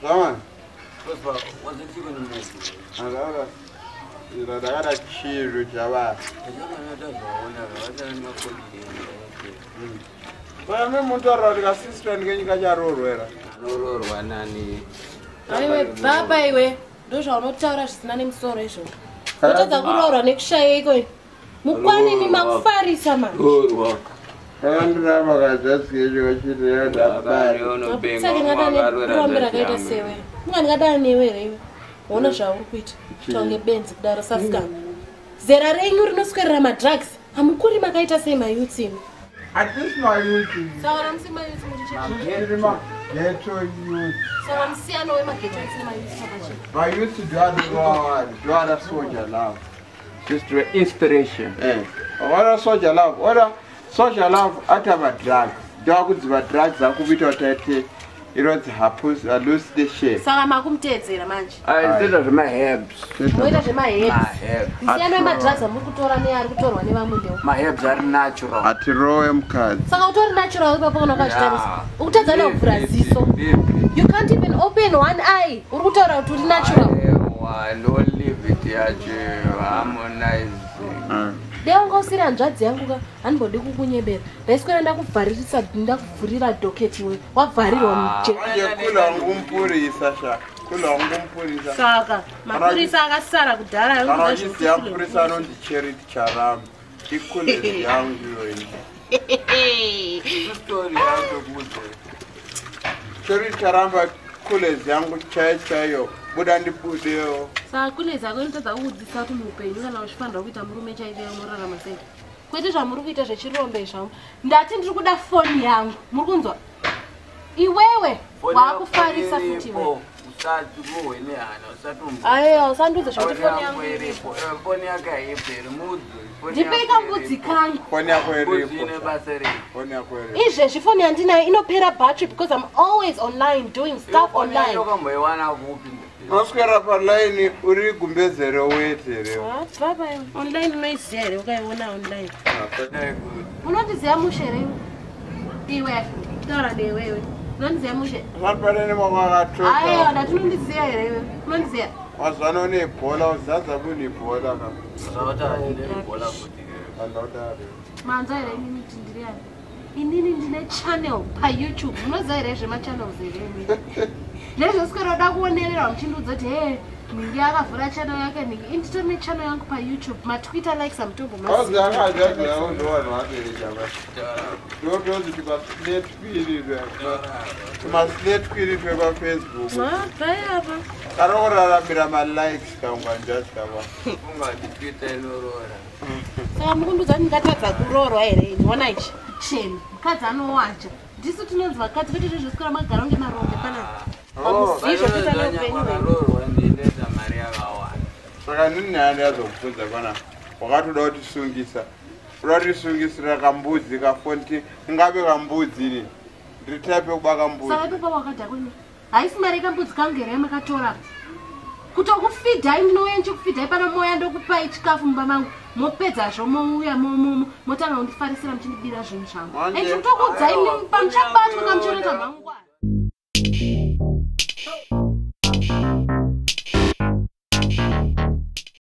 Zvamani. Prosper, wazotiko nemuzi. Andara. Ira ndakada chiro chava. Vame mutaura kuti kasisita ndikenyu kacharoorwa Anoroorwa nani? Aiwe baba iwe ndozvaunotaura zvisina nemusoro izvozvo. Unotadza kuroorwa nekushayeiko iwe. Mukwanimi makufarisa manje. Roorwa. Kakandiramba kazvasikecho kachiti Saka ndingadane kurombe rakaita sewe. Munga ndingadana newe here iwe. Ona zvauri kuita. Tonge benzi kudaro sasikana. Zera renyu rinoswerera madrugs. Hamukuri makaita sei mayouths imi. Hatisi mayouth. Saka musi mayouths muri chii? Tiri maghetto youth. Saka musiyano wemaghetto youths nemayouths pakachii. Mayouth ndoanorova ndoada soldier love. Just inspiration. Eh. Ora soldier love. Ora soldier love ata madrugs. Ndoakudzi madrugs akuita kuti aite inonzi hallucination. Saka makumuteedzera manje. Aitoita zvemaherbs. Moita zvemaherbs. Maherbs. Musiyano wemadrugs amuri kutora neari kutorwa nevamwe ndewo. Maherbs ari natural. Hatirowe mukadzi. Saka utori natural ipapo kana ukazvitarisa. Yeah. Ukutadza nekuvhura ziso. You can't even open one eye. Uri kutaura kuti uri natural. Aiwa, no leave it yacho harmonizing. Dai wanga usiri hanzvadzi yangu ka handimbodi kukunyebera. Ndaiswera ndakuvharirisa ndakuvhurira docket iwe. Wavharirwa mujeri. Manje kula wangu mupurisa sha. Kula wangu mupurisa. Saka mapurisa akasara kudhara Kana ari uchiziva mupurisa anonzi Charity Charamba. Ikulezi yangu iyoyi. Story yacho kudzo. Charity Charamba kulezi yangu chaiyo chaiyo. Buda ndibudewo. Saka kune zako inotadza kukudzidzisa kuti muupenyu kana uchifanira kuita murume chaive unorarama sei. Kwete zvamuri kuita zvechirombe zvamo. Ndati ndiri kuda foni yangu. Muri kunzwa? Iwewe waakufarisa futi iwe. Usati kuwe nehana, usati umbo. Aiwa usandiudze zvekuti Foni foni yangu yangu iripo. iripo. Foni yake haibveri mudzi. Foni Ndipei yako kambudzi iripo. kangu. Foni yako Mbudzi iripo. ine basa rei? Foni yako iripo. Izvezvi foni yandinayo inopera battery because I'm always online doing stuff Foni yacho online. wakamboiwana kupi? Unoswera palaini uri gumbezere wete rewo. Ah, baba iwe. Online unoiziva here ukaiona online? Dai kuti. Unondiziva mushe here iwe? Iwe taura newe iwe. Unondiziva mushe? Usati pane mako Aiwa akatoka. ndati unondiziva here iwe? Unondiziva? Mazuvano une Ebola, uzaza kune Ebola ka. Zvakati hazvina Ebola futi. Andodaro. Manzwa here inini kuti ndiri ani? Inini ndine channel paYouTube. Munoziva here zvemachannels here imi? Ndezvoswera kuda kuonererwa muchindiudza kuti he nhingi akavhura channel yake nhingi. Ini nditori nechannel yangu paYouTube. MaTwitter likes amutombo Kazi akadzaza yangu ndovanhu vaberecha ba. Ndotozi timaslet kwiri timaslet kwiri twepaFacebook. Bvai apa. Kari kuraramira malikes kangwanjazi kava. Ungati Twitter inoroora. Saka mukundiudza kuti ndingatadza kuroorwa here ini? Ona ichi kuchena. Mukadzi anowacha. Ndisu tinonzi vakadzi kwete zvezvoswera magara kunge marombe panapa. Hamuzivi zvekuita neupenyu hwenyu. Wakaroorwa ndinoita mari yakawanda. Saka nini handi yazokubvunza pana wakatoda kutisungisa. Uda kutisungisira kambudzi kafonti ingabe kambudzi ini. Ndiri type yekuba kambudzi. Saka ipapo wakadhakwa imi. Haisi mari yekambudzi kangu here yamakatora? Kutokufidhai ndinouya ndichikufidhai pano mouya ndokupai chikafu mumba mangu mopedzazvo mouya motanga kundifarisira muchindibira zvinhu zvangu. Manje- And ndikutokuudzai pamuchabatwa kamuchanoita mangwana.